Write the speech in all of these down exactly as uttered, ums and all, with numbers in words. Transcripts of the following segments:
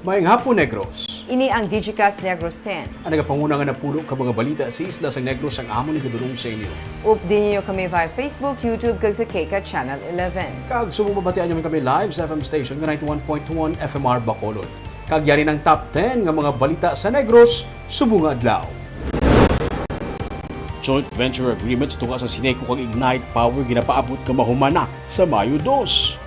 Maayong hapon, Negros. Ini ang Digicast Negros ten. Ang nagapanguna nga napuno ka mga balita sa isla sang Negros ang amon igadulong sa inyo. Updi ninyo kami via Facebook, YouTube, kag sa KCAT Channel eleven. Kag subong mabatian nyo man kami live sa F M station nga ninety-one point one F M R Bacolod. Kag yari ang top ten nga mga balita sa Negros subong nga adlaw. Joint venture agreement sa tunga sa Sineco kag Ignite Power ginapaabot nga mahuman na sa Mayo dos.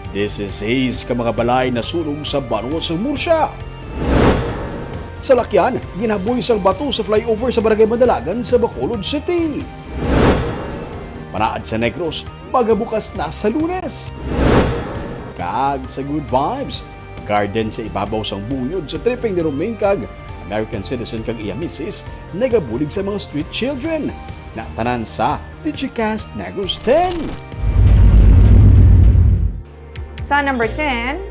This is Hayes ka mga balay nasunog sa banwa sa Murcia. Salakyan, ginaboy sang bato sa flyover sa Barangay Madalagan sa Bacolod City. Panaad sa Negros, magabukas na sa Lunes. Kag sa Good Vibes, garden sa ibabaw sang buyod sa tripping ni Roming kag American citizen kag iya misis nagabulig sa mga street children. Na tanan sa Digicast Negros ten. Sa number ten,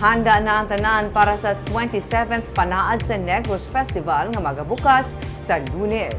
handa na ang tanan para sa twenty-seventh Panaad sa Negros Festival nga magabukas sa Lunes.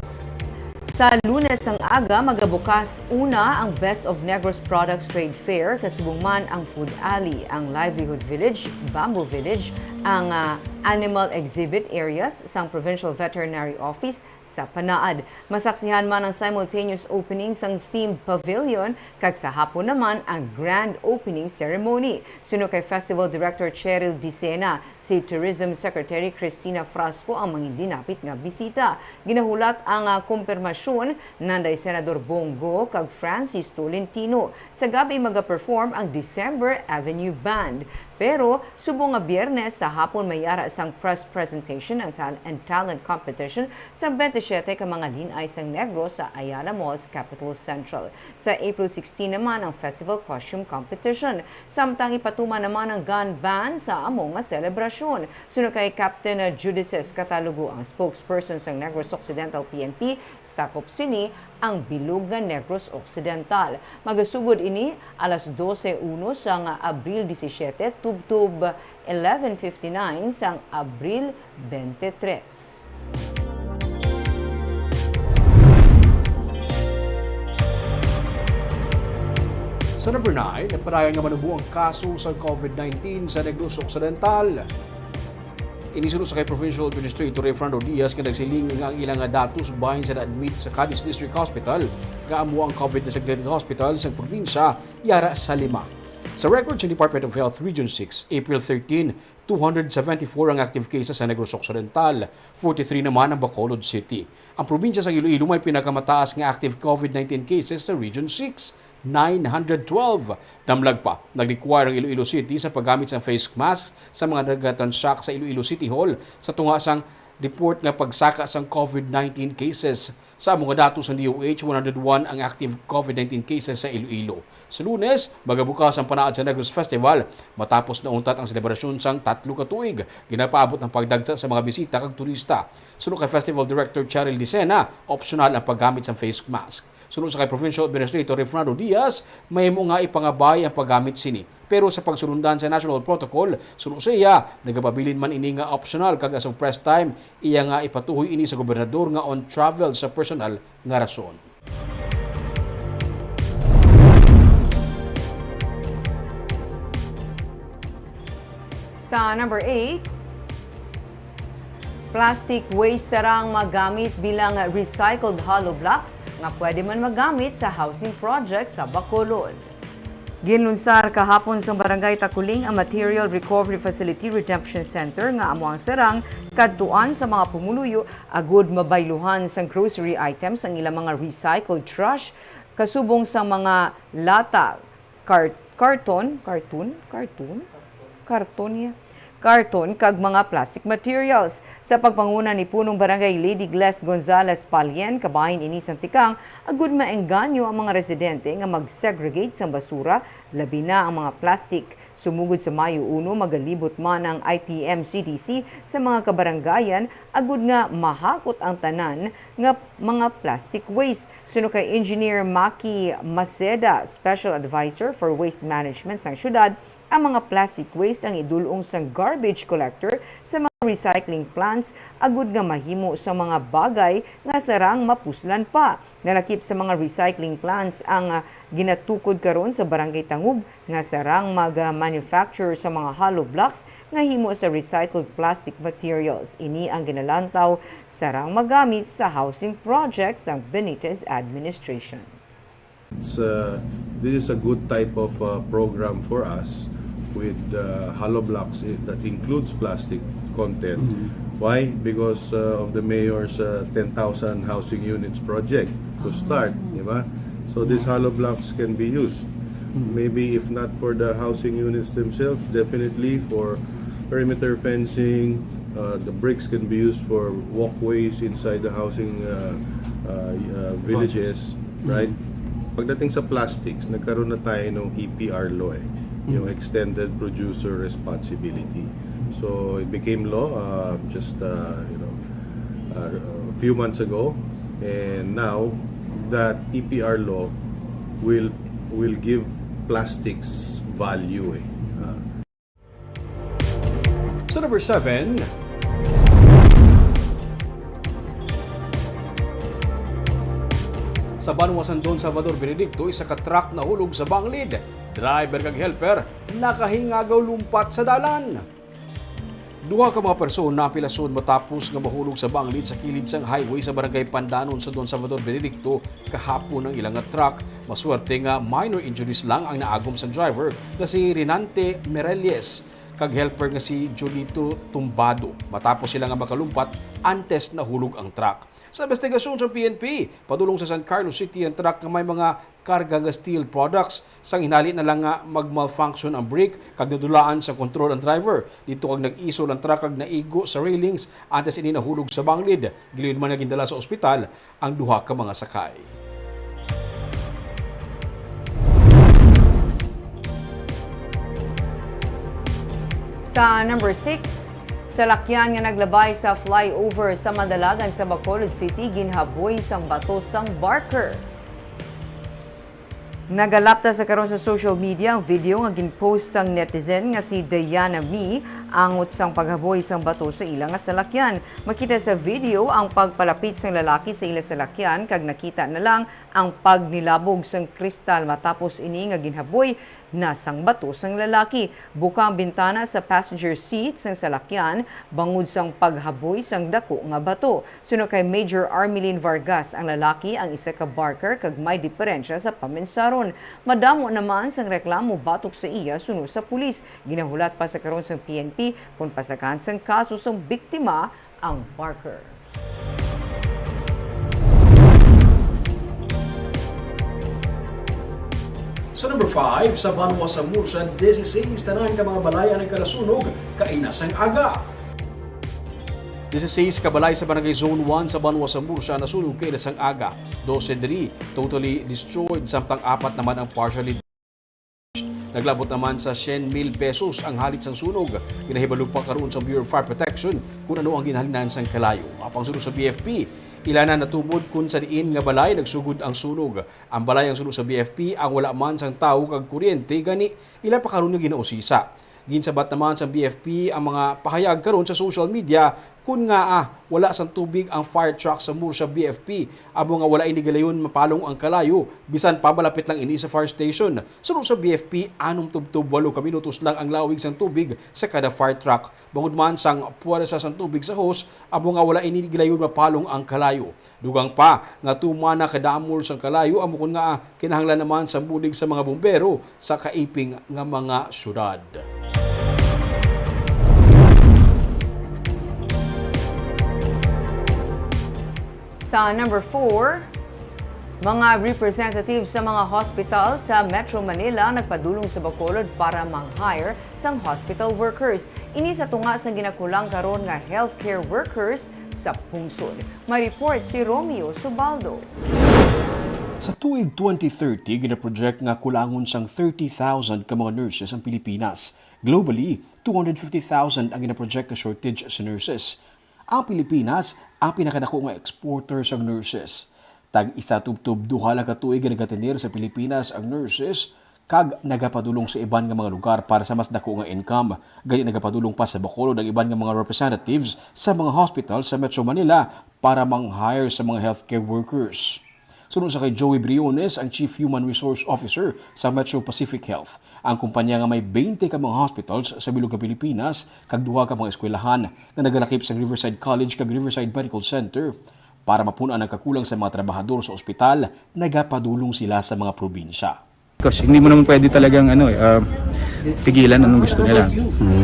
Sa Lunes ang aga, magabukas una ang Best of Negros Products Trade Fair, kasubong man ang Food Alley, ang Livelihood Village, Bamboo Village, ang ah, Animal Exhibit Areas sang Provincial Veterinary Office sa Panaad. Masaksihan man ang simultaneous opening sang themed pavilion kag sa hapon naman ang grand opening ceremony. Suno kay Festival Director Cheryl Dicena, si Tourism Secretary Cristina Frasco ang mga dinapit nga bisita. Ginahulat ang ah, kumpirmasyon nanday Senador Bong Go kag Francis Tolentino. Sa gab-i magaperform ang December Avenue Band. Pero subong nga Biyernes sa hapon may yara sang press presentation ang tal- and talent competition sa twenty-seven ka mga lin-ay sang Negros sa Ayala Malls, Capital Central. Sa April sixteen naman ang festival costume competition. Samtang ipatuman naman ang gun ban sa amo nga selebrasyon. Suno kay Captain Judices Catalogo, ang spokesperson sang Negros Occidental P N P, sakop sini ang bilog nga Negros Occidental. Magasugod ini alas dose uno sang Abril disisiete tubtob eleven fifty-nine sang Abril twenty-three. Sa number nine, napadayon nga manubo ang kaso sa COVID nineteen sa Negros Occidental. Ini suno sa kay Provincial Administrator Ray Fernando Diaz nga nagsiling nga ang ila nga datos bahin sa na-admit sa Cadiz District Hospital nga amo ang COVID designated hospital sa probinsya yara sa lima. Sa record sa Department of Health Region six, April thirteen, two hundred seventy-four ang active cases sa Negros Occidental, forty-three naman ang Bacolod City. Ang probinsya sa Iloilo may pinakamataas nga active COVID nineteen cases sa Region six, nine hundred twelve. Damlag pa, nag-require ang Iloilo City sa paggamit sang face mask sa mga nagatransact sa Iloilo City Hall sa tunga sang report nga pagsaka sang COVID nineteen cases. Sa amo nga datos sang D O H, one hundred one ang active COVID nineteen cases sa Iloilo. Sa Lunes, magabukas ang Panaad sa Negros Festival matapos nauntat ang selebrasyon sang tatlo ka tuig. Ginapaabot ang pagdagsa sa mga bisita kag turista. Suno kay Festival Director Cheryl Dicena, optional ang paggamit sang face mask. Suno sa kay Provincial Administrator Ray Fernando Diaz, mahimo nga ipangabay ang paggamit sini. Pero sa pagsulundan sa national protocol, suno sa iya, nagapabilin man ini nga optional kag as of press time, iya nga ipatuhoy ini sa gobernador nga on travel sa personal nga rason. Sa number eight, plastic waste sarang magamit bilang recycled hollow blocks nga pwede man magamit sa housing project sa Bacolod. Ginlunsar kahapon sa Barangay Taculing ang Material Recovery Facility Redemption Center nga amo ang sarang kadtuan sa mga pumuluyo agud mabayluhan sang grocery items ang ilang mga recycled trash kasubong sa mga lata, kar-, karton, karton, karton, karton, yeah, karton kag mga plastic materials. Sa pagpanguna ni Punong Barangay Lady Gles Gonzales Palien, kabahin ini sang tikang agud maengganyo ang mga residente nga mag-segregate sang basura, labi na ang mga plastic. Sumugod sa Mayo uno, magalibot man ang I P M C D C sa mga kabarangayan agud nga mahakot ang tanan nga mga plastic waste. Suno kay Engineer Maki Maceda, Special Advisor for Waste Management sang syudad, Ang mga plastic waste ang idul-ong sang garbage collector sa mga recycling plants agud nga mahimo sa mga bagay nga sarang mapuslan pa. Nalakip sa mga recycling plants ang, ah, ginatukod karon sa Barangay Tangub nga sarang mag-manufacture sa mga hollow blocks nga himo sa recycled plastic materials. Ini ang ginalantaw sarang magamit sa housing projects sang Benitez administration. It's, uh, this is a good type of, uh, program for us with, uh, hollow blocks i- that includes plastic content. Why? Because, uh, of the mayor's, uh, ten thousand housing units project to start, di ba? So these hollow blocks can be used. Maybe if not for the housing units themselves, definitely for perimeter fencing, uh, the bricks can be used for walkways inside the housing, uh, uh, uh, villages, right? Pagdating sa plastics, nagkaroon na tayo ng E P R law eh, yung extended producer responsibility. So it became law, uh, just, uh, you know, uh, a few months ago, and now that E P R law will will give plastics value eh. Uh, Sa number seven, sa banwa sang Don Salvador Benedicto, isa ka truck nahulog sa banglid. Driver kag helper nakahingagaw lumpat sa dalan. Duha ka mga persona ang pilason matapos nga mahulog sa banglid sa kilid sang highway sa barangay Pandanon sa Don Salvador Benedicto kahapon ang ilang nga truck. Maswerte nga minor injuries lang ang naagom sang driver nga si Renante Merelles kag helper nga si Jolito Tumbado matapos sila nga makalumpat antes nahulog ang truck. Sa investigasyon sa P N P, padulong sa San Carlos City ang truck nga may mga karga nga steel products. Sang hinali na lang nga mag-malfunction ang brake kag nadulaan sa kontrol ang driver. Dito kag nag-isol ang truck kag naigo sa railings antes ini nahulog sa banglid. Giluyon man nga gindala sa ospital ang duha ka mga sakay. Sa number six, salakyan nga naglabay sa flyover sa Mandalagan sa Bacolod City ginhaboy sang bato sang barker. Nagalapta sa karon sa social media ang video nga ginpost sang netizen nga si Diana Mi angot sang paghaboy sang bato sa ila nga salakyan. Makita sa video ang pagpalapit sang lalaki sa ila salakyan kag nakita na lang ang pagnilabog sang kristal matapos ini nga ginhaboy na sang bato sang lalaki. Buka ang bintana sa passenger seat sang salakyan bangod sang paghaboy sang dako nga bato. Suno kay Major Armelin Vargas, ang lalaki ang isa ka barker kag may diperensya sa paminsaron. Madamo naman sang reklamo batok sa iya suno sa pulis. Ginahulat pa sa karon sang P N P kon pasakahan sang kaso sang biktima ang barker. Sa number five, sa banwa sa Murcia, dieciséis tanan ka mga balay ang nagkadasunog kaina sang aga. Dieciséis ka balay sa Barangay Zone one sa banwa sa Murcia nasunog kaina sang aga. Dose diri totally destroyed, samtang apat naman ang partially. Naglabot naman sa syen mil pesos ang halit sang sunog. Ginahibalo pa karon sa Bureau of Fire Protection kung ano ang ginhalinan sang kalayo. Apang suno sa B F P, ila na natumod kung sa diin nga balay nagsugod ang sunog. Ang balay ang suno sa B F P ang wala man sang tawo kag kuryente, gani ila pa karon nga ginausisa. Ginsabat naman sang B F P ang mga pahayag karon sa social media kun ngaa wala sang tubig ang fire truck sa Murcia B F P, amo nga wala ini gilayon mapalong ang kalayo bisan pa malapit lang ini sa fire station. Suno sa B F P, anom tubtob walo ka minutos lang ang lawig sang tubig sa kada fire truck. Bangod man sang puwersa sang tubig sa hose, amo nga wala ini gilayon mapalong ang kalayo. Dugang pa nga tuman na kadamol sang kalayo, amo kon nga kinahanglan naman sa bulig sa mga bumbero sa kaiping nga mga syudad. Sa number four, mga representative sa mga hospital sa Metro Manila nagpadulong sa Bacolod para mang-hire sang hospital workers. Ini sa tunga sang ginakulang karon nga healthcare workers sa pungsod. May report si Romeo Subaldo. Sa tuig twenty thirty, ginaproject nga kulangon sang thirty thousand ka mga nurses ang Pilipinas. Globally, two hundred fifty thousand ang ginaproject nga shortage sa nurses. Ang Pilipinas ang pinakadako nga exporter sang nurses. Tag isa tubtob duha lang ka tuig nga nagatener sa Pilipinas ang nurses, kag nagapadulong sa iban nga mga lugar para sa mas dako nga income. Gani, nagapadulong pa sa Bacolod ang iban nga mga representatives sa mga hospital sa Metro Manila para mang-hire sa mga healthcare workers. Suno sa kay Joey Briones, ang Chief Human Resource Officer sa Metro Pacific Health, ang kumpanya nga may twenty ka mga hospitals sa bilog nga Pilipinas kag duha ka mga eskwelahan nga nagalakip sa Riverside College kag Riverside Medical Center. Para mapun-an ang kakulang sa mga trabahador sa ospital, nagapadulong sila sa mga probinsya. Because hindi mo naman pwede talagang ano, eh, ah, pigilan anong gusto nila.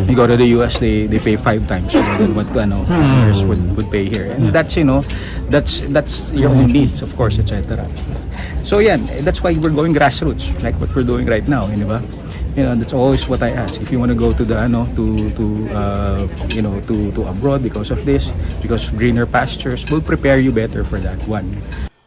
You go to the U S, they they pay five times more than what ano, nurse would, would pay here. And that's, you know, that's that's your own needs, of course, et cetera. So yan, that's why we're going grassroots, like what we're doing right now, di ba? You know, that's always what I ask. If you want to go to the ano, to to uh, you know, to to abroad because of this, because of greener pastures, will prepare you better for that one.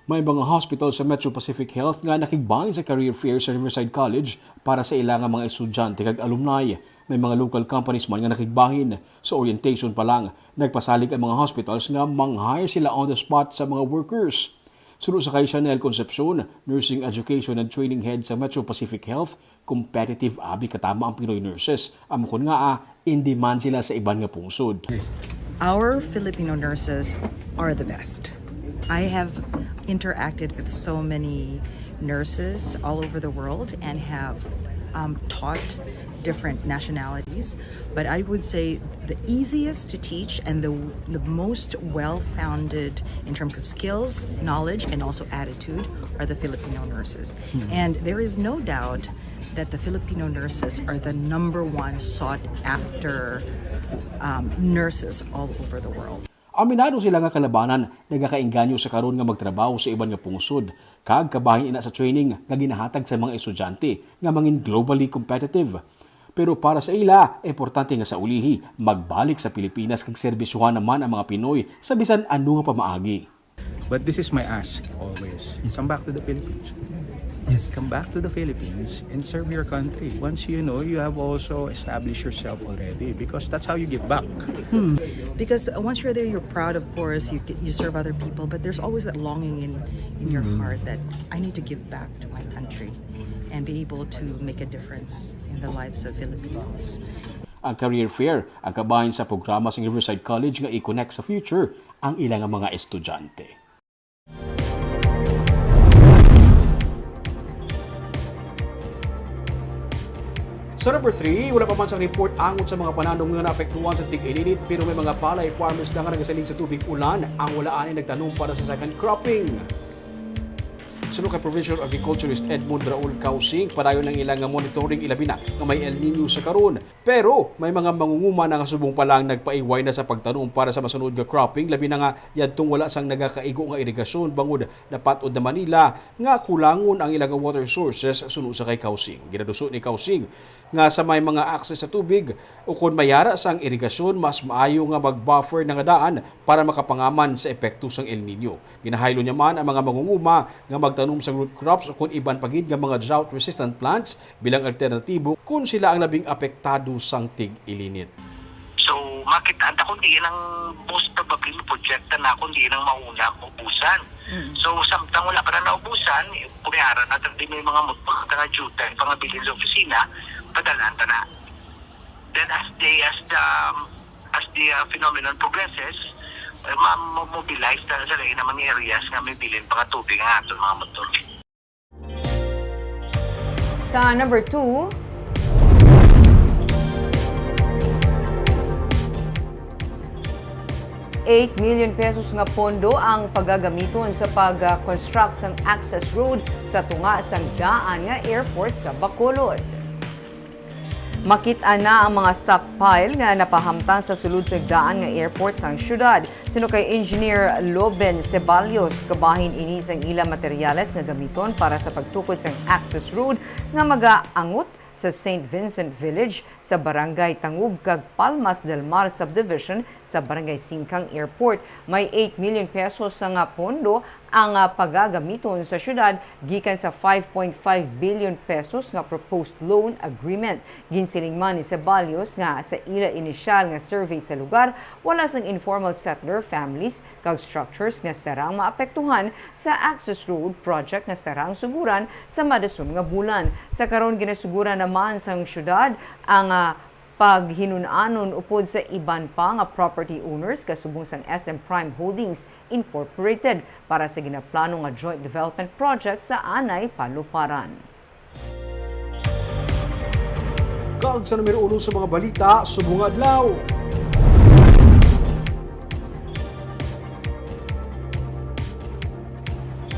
May mga hospital sa Metro Pacific Health nga nakigbahin sa career fair sa Riverside College para sa ila nga mga estudyante kag alumni. May mga local companies man nga nakigbahin. Sa orientation pa lang, nagpasalig ang mga hospitals nga mang-hire sila on the spot sa mga workers. Suno sa kay Chanel Concepcion, Nursing Education and Training Head sa Metro Pacific Health, competitive abi katama ang Pinoy nurses. Amo kon ngaa, in demand sila sa iban nga pungsod. Our Filipino nurses are the best. I have interacted with so many nurses all over the world and have um, taught different nationalities. But I would say the easiest to teach and the, the most well founded in terms of skills, knowledge, and also attitude are the Filipino nurses. And there is no doubt that the Filipino nurses are the number one sought after um, nurses all over the world. Aminado sila nga kalabanan nagakainganyo sa karon nga magtrabaho sa iban nga pungsod, kag kabahin ina sa training nga ginahatag sa mga estudyante nga mangin globally competitive. Pero para sa ila, importante nga sa ulihi, magbalik sa Pilipinas kag serbisyohan naman ang mga Pinoy sa bisan ano nga pamaagi. But this is my ask always. Come back to the Philippines. Yes. Come back to the Philippines and serve your country. Once you know, you have also established yourself already because that's how you give back. Because uh, once you're there, you're proud, of course, you, you serve other people, but there's always that longing in, in your heart that I need to give back to my country and be able to make a difference in the lives of Filipinos. Ang career fair ang kabahin sa programa sa Riverside College nga i-connect sa future ang ilang mga estudyante. Sa number three, wala pa man sang report angot sa mga panandong nga naapektuhan sa tig-ilinit, pero may mga palay farmers na nga nagasiling sa tubig ulan ang wala ani nagtanom para sa second cropping. Suno kay Provincial Agriculturist Edmund Raul Causing, padayon ang ila nga monitoring, ilabi na nga may El Nino sa karon. Pero may mga mangunguma na nga subong pa lang nagpaiway na sa pagtanom para sa masunod nga cropping, labi na nga yadtong wala sang nagakaigo nga irigasyon bangod napat-od na man nila nga kulangon ang ila nga water sources. Suno sa kay Causing, ginaduso ni Causing nga sa may mga access sa tubig, ukon may ara sang irigasyon, mas maayo nga mag-buffer na nga daan para makapangaman sa epekto sang El Nino. Ginahaylo niya man ang mga mangunguma nga magtanom sang root crops ukon iban pa gid nga mga drought-resistant plants bilang alternatibo kon sila ang labing apektado sang tig-ilinit. So, makit-an ta kung diin ang most probably maprojekta na kung diin ang mauna maubusan. So, samtang wala pa na naubusan, kunyara na, di may mga mutpang nga jutay, pangabilin sa opisina, padalhan ta na. Then, as the, as the, as the uh, phenomenon progresses, eh, ma-, ma-, mobilize na sa lain naman areas nga may bilin pa nga tubig ang aton mga motor. Sa number two, eight million pesos nga pondo ang pagagamiton sa pag-construct sang access road sa tunga sang daan nga airport sa Bacolod. Makit-an na ang mga stockpile nga napahamtang sa sulod sang daan nga airport sang syudad. Suno kay Engineer Loben Ceballos, kabahin ini sang ila materyales nga gamiton para sa pagtukod sang access road nga magaangot sa Saint Vincent Village sa Barangay Tangub kag Palmas del Mar Subdivision sa Barangay Singkang Airport. May eight million pesos nga pondo Ang, ah, pagagamiton sa syudad gikan sa five point five billion pesos nga proposed loan agreement. Ginsiling man ni Ceballos nga sa ila inisyal nga survey sa lugar, wala sang informal settler families kag structures nga sarang maapektuhan sa access road project nga sarang suguran sa madason nga bulan. Sa karon, ginasuguran naman sang syudad ang, ah, paghinun-anon upod sa iban pa nga property owners kasubong sang S M Prime Holdings Incorporated para sa ginaplano nga joint development project sa anay paluparan. Kag sa numero uno sa mga balita subong nga adlaw,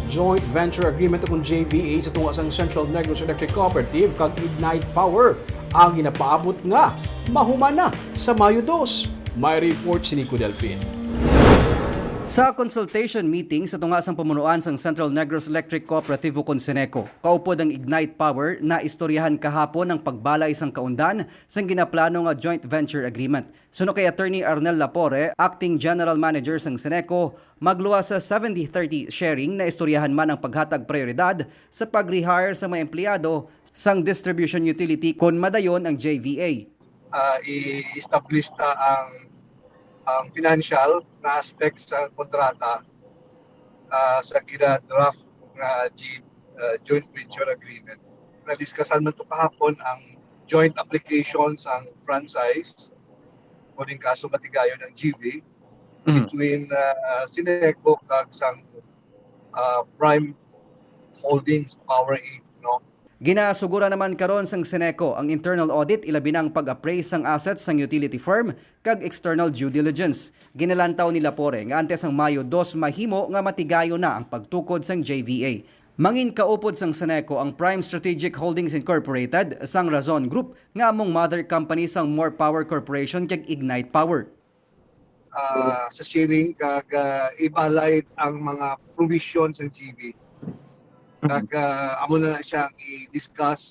joint venture agreement kon J V A sa tunga sang Central Negros Electric Cooperative kag Ignite Power ang ginapaabot nga mahuman na sa Mayo dos. May report si Nico Delfin. Sa consultation meeting sa tunga sang pamunuan sang Central Negros Electric Cooperative ukon Ceneco, kaupod ang Ignite Power, naistoryahan kahapon ang pagbalay sang kaundan sang ginaplano nga joint venture agreement. Suno kay Attorney Arnel Lapore, Acting General Manager sang Ceneco, magluwas sa seventy thirty sharing, naistoryahan man ang paghatag prioridad sa pag-rehire sa mga empleyado sang distribution utility kon madayon ang J V A. Ah, i-establish ta ang, ang financial na aspect sa kontrata, ah, sa gina-draft nga G-, ah, joint venture agreement. Na-discussan man to kahapon ang joint application sang franchise o ning kaso matigayon ang G V Mm. between, ah, Ceneco kag sang, ah, Prime Holdings Power Inc, no? Ginasuguran naman karon sang Ceneco ang internal audit, ilabi na ang pag-appraise sang assets sang utility firm kag external due diligence. Ginalantaw ni Lapore nga antes sang Mayo dos mahimo nga matigayon na ang pagtukod sang J V A. Mangin kaupod sang Ceneco ang Prime Strategic Holdings Incorporated sang Razon Group nga among mother company sang More Power Corporation kag Ignite Power. Ah, sa sharing kag, ah, ibalay ang mga provision sa G V. Kag, ah, amo na lang siya ang i-discuss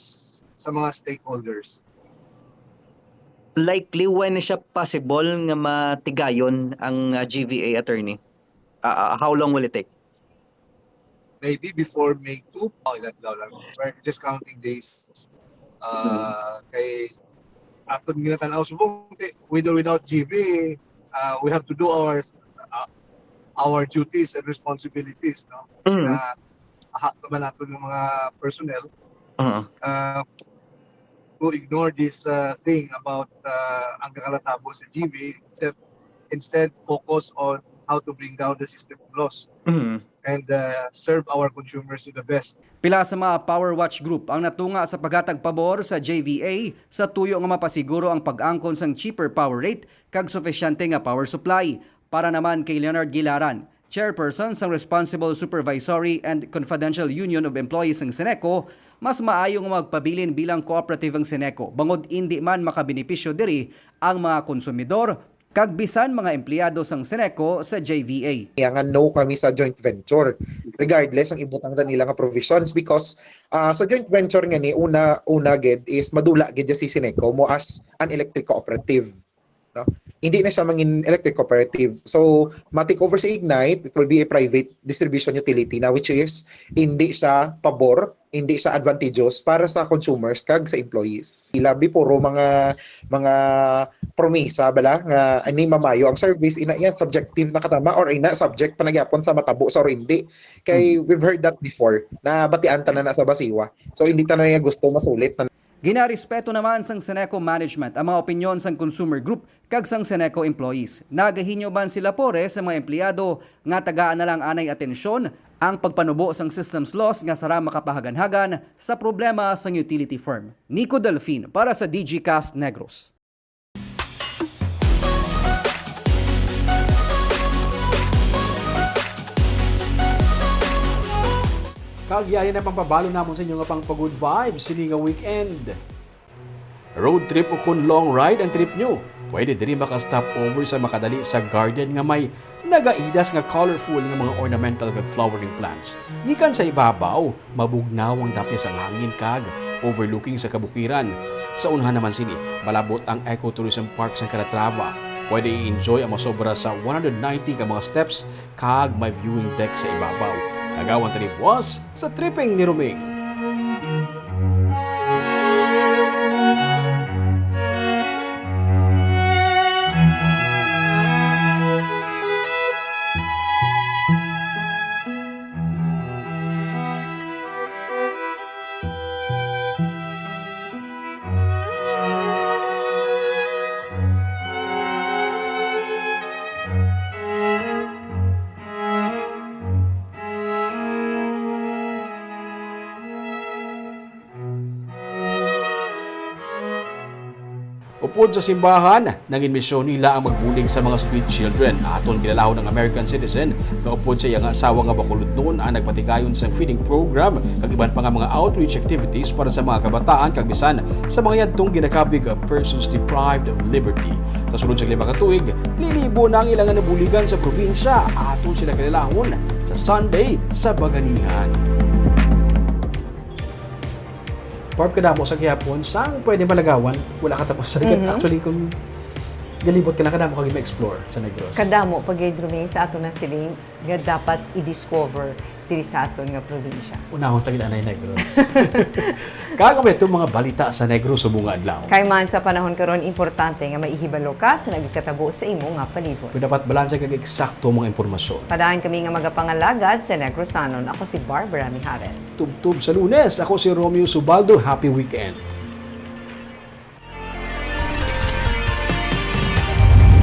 sa mga stakeholders. Likely, when siya possible nga matigayon ang, ah, G V A, attorney? Ah, ah, how long will it take? Maybe before May two, oh, ilang adlaw lang. We're just counting days. Ah, kay atong ginatanaw subong, kay with or without G V, ah, we have to do our, ah, our duties and responsibilities, no? Mm. Na aha naman nato ng mga personnel. Uh-huh. Ah, to ignore this, uh, thing about, uh, ang nakalatabo sa G V, instead, instead focus on how to bring down the system of loss Mm. and, uh, serve our consumers to the best. Pila sa mga Power Watch Group ang natunga sa paghatag pabor sa J V A sa tuyo nga mapasiguro ang pag-angkon sang cheaper power rate kag sufisyente nga power supply. Para naman kay Leonard Gilaran, chairperson sang Responsible Supervisory and Confidential Union of Employees sang Ceneco, mas maayo nga magpabilin bilang cooperative ang Ceneco, bangod indi man makabenepisyo diri ang mga konsumidor kag bisan mga empleyado sang Ceneco sa J V A. Kaya nga, no kami sa joint venture, regardless ang ibutang na nila nga provisions, because, ah, sa joint venture nga ni, una, una gid is madula gid si Ceneco mo as an electric cooperative, no? Hindi na siya mangin electric cooperative. So, ma-take over sa Ignite, it will be a private distribution utility na, which is hindi siya pabor, hindi siya advantageous para sa consumers kag sa employees. Ilabi puro mga, mga promisa bala nga ani mamayo ang service, ina iya subjective na katama or ina subject pa na gyapon sa matabo sa or hindi. Kay Mm. we've heard that before, na batian ta na na sa basiwa. So, hindi ta na niya gusto masulit na Ginarespeto naman sang Ceneco management ang mga opinyon sang consumer group kag sang Ceneco employees. Nagahinyo man si Lapore sa mga empleyado nga tagaan na lang anay atensyon ang pagpanubo sang systems loss nga sarang makapahaganhagan sa problema sang utility firm. Nico Delfin para sa Digicast Negros. Kag yaya na pampabalo namon sa inyo nga pang pa-good vibes sini nga weekend. Road trip o kon long ride ang trip nyo? Pwede diri maka-stop over sa makadali sa garden nga may nagaidas nga colorful nga mga ornamental kag flowering plants. Gikan sa ibabaw, mabugnaw ang dapya sang hangin kag overlooking sa kabukiran. Sa unhan naman sini, malabot ang Ecotourism Park sang Calatrava. Pwede i-enjoy ang masobra sa one hundred ninety ka mga steps kag may viewing deck sa ibabaw. Agawan tani buwas sa tripping ni Roming. Upod sa simbahan, nangin misyon nila ang magbulig sa mga street children. Aton kilalahon ang American citizen nga upod sa iya nga asawa nga bakulod noon ang nagpatigayon sang feeding program kag iban pa nga mga outreach activities para sa mga kabataan kag bisan sa mga yadtong ginakabig nga persons deprived of liberty. Sa sulod sa lima ka tuig, linibo na ang ila nga nabuligan sa probinsya. Aton sila kilalahon sa Sunday sa Baganihan. Barb, kadamo sa gihapon sang pwede malagawan, wala ka tapos sa Mhm. Actually, kung galibot ka lang, kadamo ka ma-explore sa Negros. Kadamo pa gid, Roming, sa aton nasiling nga dapat i-discover diri sa aton nga probinsya. Unahon ta gid anay, Negros. Kag may itong mga balita sa Negros subong nga adlaw. Kay man sa panahon karon, importante nga maihibalo ka sa nagakatabo sa imo nga palibot. Kung dapat balanse kag eksakto mga impormasyon. Padaan kami nga magapangalagad sa Negrosanon. Ako si Barbara Mijares. Tubtob sa Lunes, ako si Romeo Subaldo. Happy weekend.